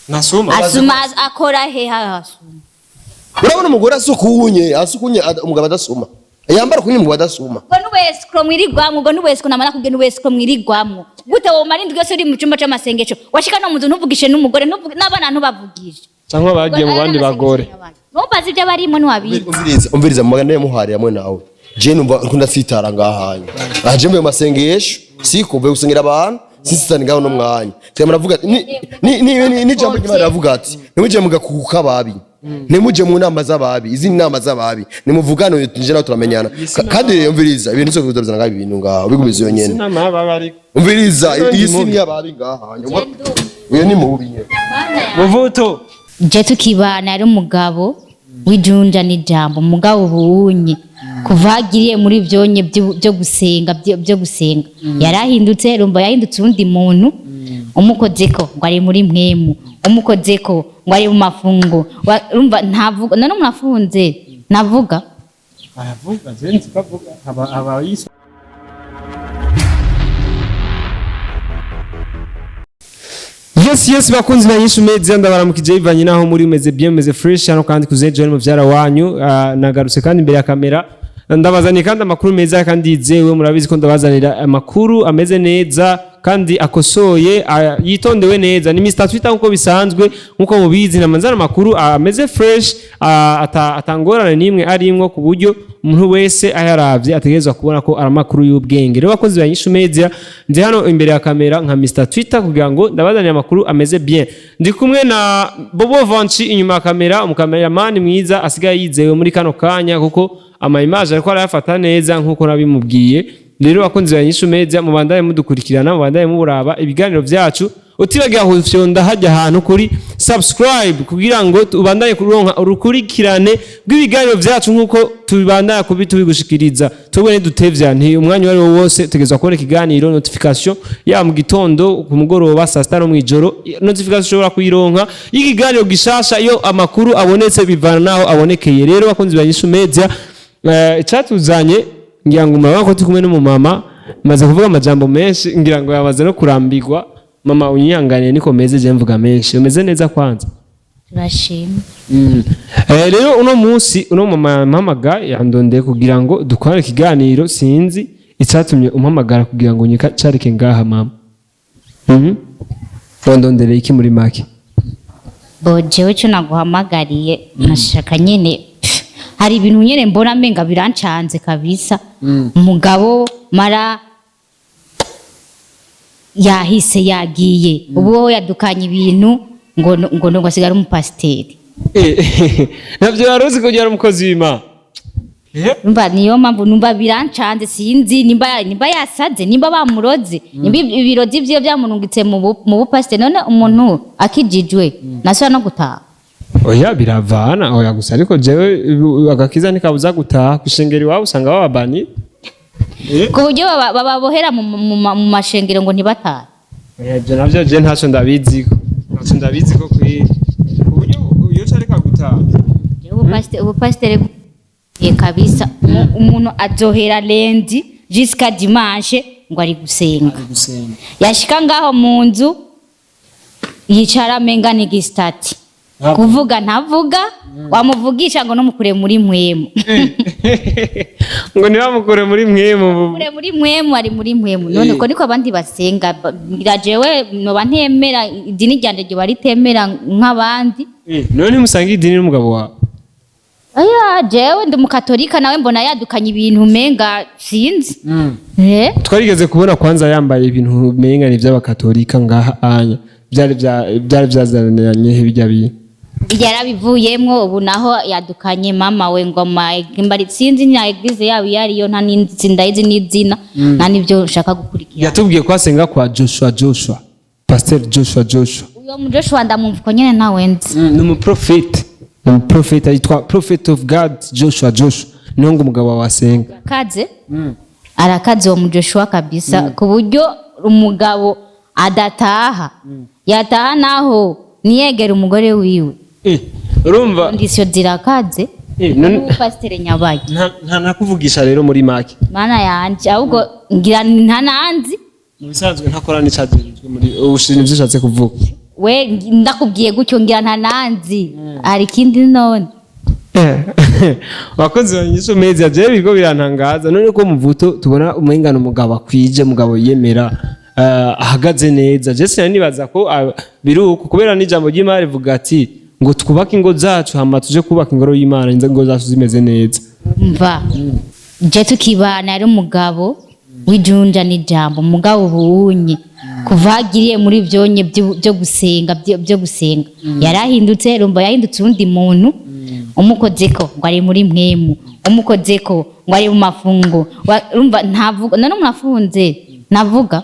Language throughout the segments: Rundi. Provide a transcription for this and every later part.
Ntasuma. Asuma akora he asuma? Urabona umugore asukunye asukunye, umugabo adasuma, yambara kunye, umugabo adasuma. Ubwo n'ubesiko mwirigwamwo, ubwo n'ubesiko namara kubwe n'ubesiko mwirigwamwo. Gute womara indwi yose uri mu cumba c'amasengesho, washika no mu nzu ntuvugishe n'umugore, n'abana ntubavugishe? Cyangwa bagiye mu bandi bagore. Ntumbaze ibyo abarimo, ntiwabizi. Umviriza, umviriza, mugane muharira mwe nawe. Je numva nkunda sitara ngahanya aha, je mvuye mu masengesho, siko mvuye gusengera abantu, sinsitani ngaho no mwanya. Twe muravuga ati, ni jambo ry'Imana riravuga ati ntimuje mugakuka ababi, ntimuje mu nama z'ababi, izindi nama z'ababi nimuvugane, nje nawe turamenyana. Kandi rero umviriza, ibintu zose bizana ngaho, ibintu ngaho bigumiza iyo nyene. Inama y'ababi ariko. Umviriza, iyi si mubi. ni y'ababi ngahanya, uyo ni mubi nyene. Muvuto. Je tukibana yari umugabo w'ijunja n'ijambo, umugabo buwunye kuva agiriye muri vyonye byo gusenga, byo gusenga yarahindutse. Rumva yahindutse uwundi muntu. Umukozeko ngo ari muri mpwemu, umukozeko ngo ari mu mafungo. Rumva ntavuga. None umuntu afunze navuga? Aravuga, je nzi ko avuga. Aba yiswe. Yes, bakunzi ba Nyishu Media, ndabaramukije bivanye naho muri. Meze bien, meze fresh hano kandi kuze John muvyara wanyu. Nagarutse kandi imbere ya kamera, ndabazaniye kandi amakuru meza kandi yizewe. Murabizi ko ndabazanira amakuru ameze neza kandi akosoye, yitondewe neza. Ni Mr Twitter nkuko bisanzwe, nkuko mubizi namanzana amakuru ameze fresh, atangorane nimwe arimwo, ku buryo umuntu wese ayaravye ategerezwa kubona ko ari amakuru y'ubwenge. Rero bakozi ba Nyishu Media, ndi hano imbere ya kamera nka Mr Twitter kugira ngo ndabazanire amakuru ameze bien. Ndi kumwe na Bobo Vanchi inyuma ya kamera, umukameramani mwiza asigaye yizewe muri kano kanya, kuko ama image ariko arayafata neza nkuko nabimubwiye. Rero bakunzi ba Nyishu Media, mubandanye mudukurikirana, mubandanye muburaba ibiganiro vyacu, utibagira kufyonda hajya ahantu kuri subscribe kugira ngo ubandanye kuronka urukurikirane rw'ibiganiro vyacu nkuko tubandanya kubi tubigushikiriza. Twebwe ntidutevya, nti umwanya uwo ari wo wose tugezwa kubona ikiganiro, notification ya mu gitondo, ku mugoroba, saa sita no mw'ijoro. Notification ushobora kuyironka y'ikiganiro gishasha iyo amakuru abonetse, bivana naho abonekeye. Rero bakunzi ba Nyishu Media, icatuzanye ngira ngo murabona ko turi kumwe n'umumama. Maze kuvuga amajambo menshi, ngira ngo yamaze no kurambirwa. Mama, unyihanganiye niko meze, je mvuga menshi. Umeze neza kwanza? Turashima. Rero uno munsi uno mama yampamaga yandondeye kugira ngo dukorane ikiganiro. Sinzi icatumye umpamagara kugira ngo nyika carike ngaha mama. Wandondereye iki muri make? Bo jewe ico naguhamagariye, nashaka nyene, hari ibintu nyene mbona menga birancanze kabisa. Umugabo mara yahise yagiye, ubu yadukanye ibintu ngo asigare umupasiteri. Navyo wari uzi ko yari umukozi w'Imana? Numva niyo mpamvu numva birancanze. Sinzi nimba yasaze, nimba bamuroze, nimba ibirozi vyiwe byamurungitse mu bupasiteri. None umuntu akijijwe nasubira no gutaha? Oya, biravana. Oya gusa, ariko jewe agakiza ntikabuza gutaha kwishengero iwabo, usanga bababani. Ku buryo bababohera mu mashengero ngo ntibatahe. Oya, ivyo navyo je ntaco ndabiziko, ntaco ndabiziko kweri, ku buryo iyo careka gutaha. Jewe ubupasiteri ye kabisa. Umuntu azohera lundi jusqu'à dimanche ngo ari gusenga, yashika ngaho mu nzu yicara amenga ni gisitati, kuvuga ntavuga, wamuvugisha ngo numukure muri mpwemu. Ngo ntibamukure muri mwemu. Mukure muri mpwemu, ari muri mpwemu. None uko niko abandi basenga. Ngira jewe noba ntemera, idini ryanje ryoba ritemera nk'abandi. None ntimusanga idini n'umugabo wawe? Aya, jewe ndi umukatolika, nawe mbona yadukanye ibintu umenga sinzi. Twarigeze kubona kwanza yambaye ibintu umenga ni ivy'abakatolika ngaha anya, byari vyazaniranye bijya bintu. Yarabivuyemwo, ubu naho yadukanye mama we ngoma mbari, sinzi nya église yabo iyo ariyo, nta n'inzi, ndayizi n'izina, nta n'ibyo nshaka gukurikira. Yatubwiye ko asenga kwa Joshua Joshua, Pasteur Joshua Joshua. Uyo mu Joshua ndamwumva uko nyene, ntawe nzi. Ni umuprofete, ni umuprofete yitwa Prophet of God Joshua Joshua, niho ngo umugabo wawe asenga. Arakaze, arakaze uwo mu Joshua kabisa, ku buryo umugabo adataha, yataha naho niyegera umugore wiwe. Urumva. Condition zirakaze. N'umupasiteri nyabaye. Nta nakuvugisha rero muri make. Mana yanje, ahubwo ngira nta nanzi. Mu bisanzwe ntakora n'icyagejeje muri ubu, nivyo ushatse kuvuga. We ndakubwiye gutyo ngira nta nanzi hari ikindi none. Wakoze banyisho meza, jewe biriko birantangaza. None ko muvuto tubona umengana umugabo akwije, umugabo yemera, ahagaze neza, je sinari nibaza ko biri uko, kubera n'ijambo ry'Imana rivuga ati ngo twubake ingo zacu hama tuje kubaka ingoro y'Imana ingo zacu zimeze neza. Mva je tukibana ari umugabo w'ijunja n'ijambo, mugabo ubunye kuva agiriye muri byonye byo gusenga byo gusenga yarahindutse. Rumva yahindutse uwundi muntu. Umukozeko ngo ari muri mwemu, umukozeko ngo ari mu mafungo. Urumva ntavuga. None umuntu afunze navuga?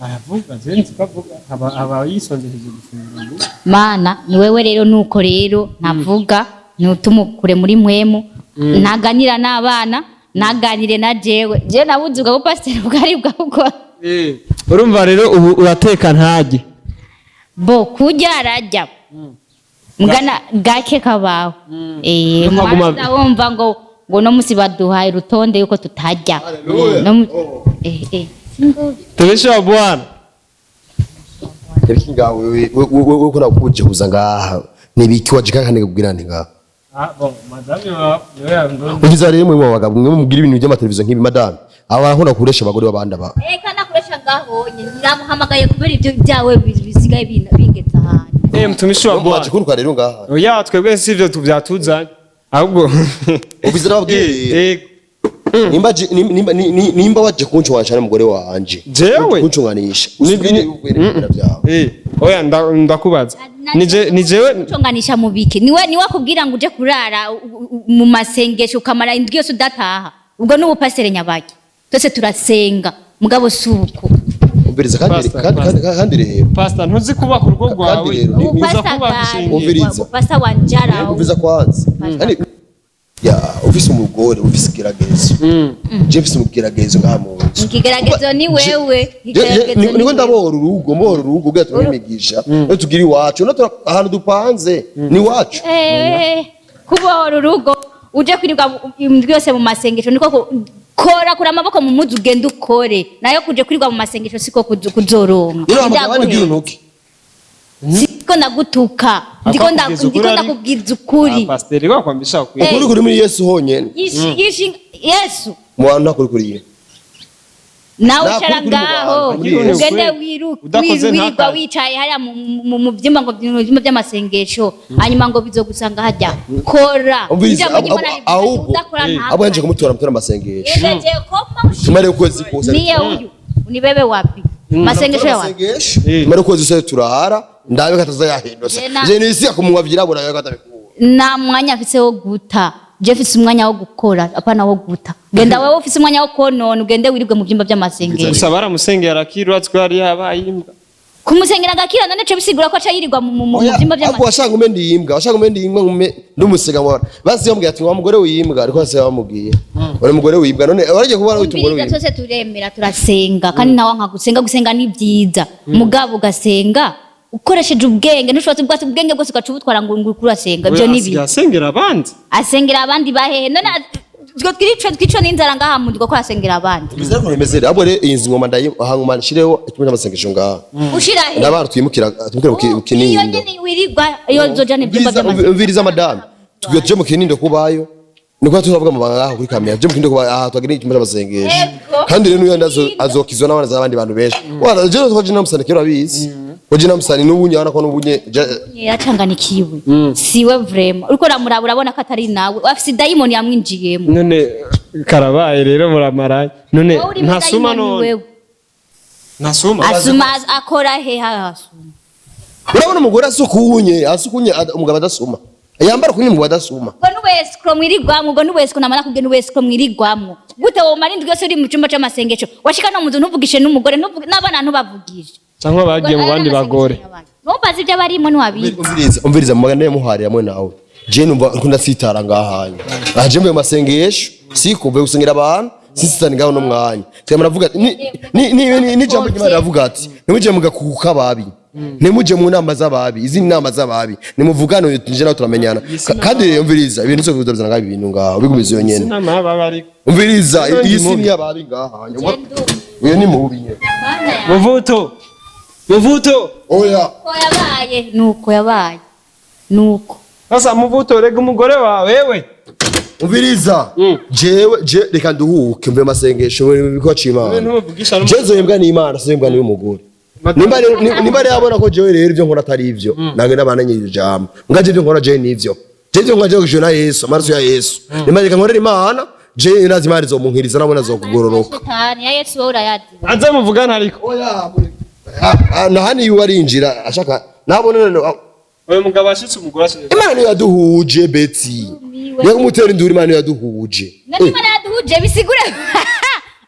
Aravuga, je nzi ko avuga, aba yisonzeheje gufungura. Mana ni wewe rero. Nuko rero ntavuga, nutumukure muri mwemu, ntaganira n'abana, ntaganire na jewe. Jewe nabuze ubwo pasiteri bwari bwabukora. Urumva rero ubu urateka ntajye? Bo kurya ararya mugana gake kabaho. Urumva Mwana wumva ngo no musi baduhaye urutonde yuko tutarya. Hallelujah. No Oh. Tumishi wa Bwana. Ibiki ngawe wewe ko nakuje kuza ngaha nibiki waje kandi kubwira nti ngaha? Ah bon, madame wa wewe. Ugize rero mwe mu bagabo mwe mubwira ibintu by'amateleviziyo nk'ibi, madame aba arakunda kuresha abagore b'abandi aba. Eka nakoresha ngaho niramuhamagaye kubera ibyo byawe bisigaye bingeza ahantu. Mtumishi wa waje Bwana. kuruka rero ngaha. Oya, twebwe sivyo tuvyatuzanye ahubwo. Ubize nababwiye. Nimba nimba nimba waje kunshwanisha n'umugore wanje. Jewe? Kunshwanisha usubire ibintu byawe. Oya, ndakubaza, ni jewe? Uconganisha mu biki? Niwe akubwira ngo uje kurara mu masengesho ukamara indwi yose udataha. Ubwo ni ubupasiteri nyabaki? Twese turasenga mugabo si uko. Umviriza kandi Pastor, kandi pastor. kandi rero. Pastor, ntuzi kubaka urugo rwawe? Kandi rero, uza kubaka ishingiro. Umviriza. Ubupasa wa njara. Umviriza kwanza. Kandi ya ufise umugore ufise ikigeragezo, je mfise umugeragezo ngaha mu nzu. Ikigeragezo ni wewe. Ikigeragezo ni Niko wewe. ndabora urugo, mbora urugo kugira turonke imigisha no tugira iwacu no ahantu dupanze ni iwacu. Kubohora urugo uje kwirirwa indwi yose mu masengesho niko kora kura amaboko mu muzi ugende ukore, nayo kuje kwirirwa mu masengesho siko kuzoronka. Rero hamagara abandi ugira untuke. Siko ndagutuka, ndiko Akakubwiza ukuri ndiko ndakubwiza ukuri. Ah, pasiteri wakwambisha ukuri. Ukuri kuri muri Yesu honyene. Yesu. Mu bantu ntakuri kuriye. Nawe Nta ucara kuri kuri mu ngaho bantu, muri Yesu. ugende wiruke Udakoze wirirwa ntakaze. wicaye hariya mu vyumba ngo mu vyumba by'amasengesho, hanyuma ngo bizogusanga hajya kora. Umviriza, Ijambo ry'Imana rivuga ati, ahubwo udakora ntakore. abo yaje kumutora mutora amasengesho. Yegeje koma. Tumare ukwezi kose. Niye huyu unibebe wapi? Masengesho ya wapi? Amasengesho tumare ukwezi kose turahara ndabe kataza yahindutse. Je nisi akumunywa vyirabura yawe katabikura. Nta mwanya afise wo guta. Je mfise umwanya wo gukora, apana wo guta. Genda wewe ufise umwanya wo konona, ugende wirirwe mu vyumba by'amasengesho. Gusa baramusengera arakira, uratse ko yari yabaye imbwa. Kumusengera agakira none ce bisigura ko aca yirirwa mu Oya, vyumba ahubwo by'amasengesho? washanga ume ndiyimbwa, washanga ume ndiyimbwa ngume ndumusiga ngo basi bamubwira ati wa mugore wiyimbwa, ariko basi bamubwiye uri mugore wiyimbwa none waragiye kuba wita umugore Umviriza, wiyimbwa. twese turemera turasenga kandi nawe nka gusenga, gusenga ni byiza, mugabo ugasenga ukoresheje ubwenge. Ntushobora ubwatsi ubwenge bwose ugaca ubutwara ngo uriko urasenga. Ibyo ni bibi. Asigaye asengera abandi. Asengera abandi bahehe? None twe twicwe n'inzara ngaha mu nzu ko asengera abandi? Bizera ko bimeze rero, ahubwo rero iyi nzu ngoma ndayi hanguma nshireho icyumba cy'amasengesho ngaha. Ushira he? N'abantu twimukira mu mu Iyo Kinindo. nyene wirirwa iyo nzojana ibyumba by'amasengesho. Umviriza madame, tugiye tuje mu Kinindo kubayo, niko tuzavuga mu banga ngaha kuri kamera, tuje mu Kinindo kubayo aha twagira icyumba cy'amasengesho. Ego. Kandi rero n'uyu azokizwa n'abana z'abandi bantu benshi wala je twaje namusani kera abizi waje namusani n'ubunye urabona ko n'ubunye Yaracanganikiwe, siwe vraiment. Uriko uramuraba urabona ko atari nawe, afise dayimoni yamwinjiyemo. None karabaye rero muramaranye none. Wowe uri muri Ntasuma dayimoni none? wewe. Ntasuma. Asuma akora he asuma? Urabona umugore asukunye umugabo adasuma, yambara kunye umugabo adasuma. Ubwo n'ubesiko mwirigwamwo, ubwo n'ubesiko namara kubwe n'ubesiko mwirigwamwo gute? Womara indwi yose uri mu cumba c'amasengesho, washika no mu nzu ntuvugishe n'umugore, n'abana ntubavugishe. Cyangwa bagiye mu bandi bagore. Ntumbaze ibyo abarimo, ntiwabizi. Umviriza, umviriza, mugane muharira mwe nawe, je numva ko ndasitara ngaha aha, je mvuye mu masengesho siko mvuye gusengera abantu sinsitani ngaho no mwanya twema muravuga ati, ni jambo ry'Imana riravuga ati ntimuje mugakuka ababi, ntimuje mu nama z'ababi, izindi nama z'ababi nimuvugane nje nawe turamenyana. Kandi rero umviriza, ibintu byose bizana ngaho ibintu ngaho bigumiza iyo nyene. Inama y'ababa ariko. Umviriza, Ndi iyi si mubi. ni y'ababi ngaha, uyu ni mubi nyene. Muvuto. Muvuto. Oya. Nuko yabaye, nuko yabaye, nuko. Sasa Muvuto, rega umugore wawe wewe. Umviriza. Jewe je reka nduhuke mve masengesho biko cimana. Ntuvugisha. Je nzohembwa n'Imana, sinzohembwa n'umugore. Nimba rero abona ko jewe rero ibyo nkora atari ivyo, nange n'abana nyiri jambo. Mbwa je ibyo nkora jewe nivyo. Je ibyo nkora jewe na Yesu, amaraso ya Yesu. Nimba reka nkorera Imana, je nazi Imana izomunkiriza nabona azokugororoka. Shitani ya Yesu wowe urayazi. Aze muvugana ariko. Oya, na hano iyo arinjira ashaka nabona none. Uyu mugabo ashitse umugore ashitse. Imana niyo yaduhuje, Beti. Niyo kumutera induru, Imana niyo yaduhuje. None Imana yaduhuje bisigure,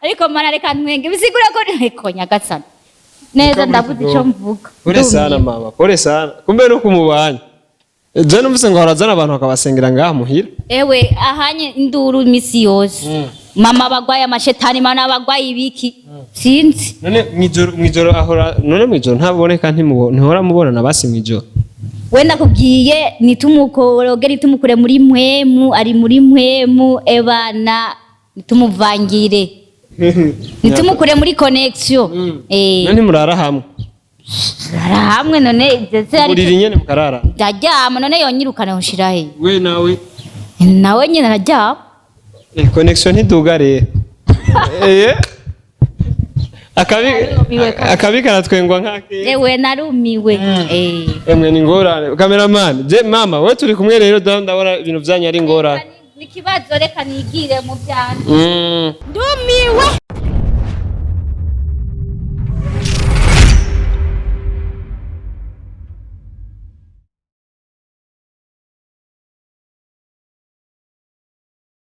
ariko Mana reka ntwenge, bisigure ko reko Nyagasani neza ndabuze icyo mvuga. Pole sana mama, pole sana. Kumbe no kumubanya. Je numvise ngo harazana abantu bakabasengera ngaha muhira. Ewe, ahanye induru imisi yose, mama bagwaye amashetani, mana bagwaye ibiki, sinzi. None mwijoro ahora, none mwijoro ntaboneka, ntihora mubonana basi mwijoro? We ndakubwiye, nitumukoroge, nitumukure muri mpwemu, ari muri mpwemu ebana, nitumuvangire, nitumukure muri connection. None murara hamwe? Ara hamwe none ibyo se ari Buriri nyene mukarara? Ndaryama, none yonyirukana yoshira he? We nawe? Nawe nyine araryama. Connection ntiduga rero. Akabi akabi karatwengwa nk'ake. Ewe, narumiwe. Emwe, ni ingorane. Cameraman, je mama, we turi kumwe rero, ndabona ibintu byanyu ari ingorane. Ni ikibazo, reka nigire mu byanjye.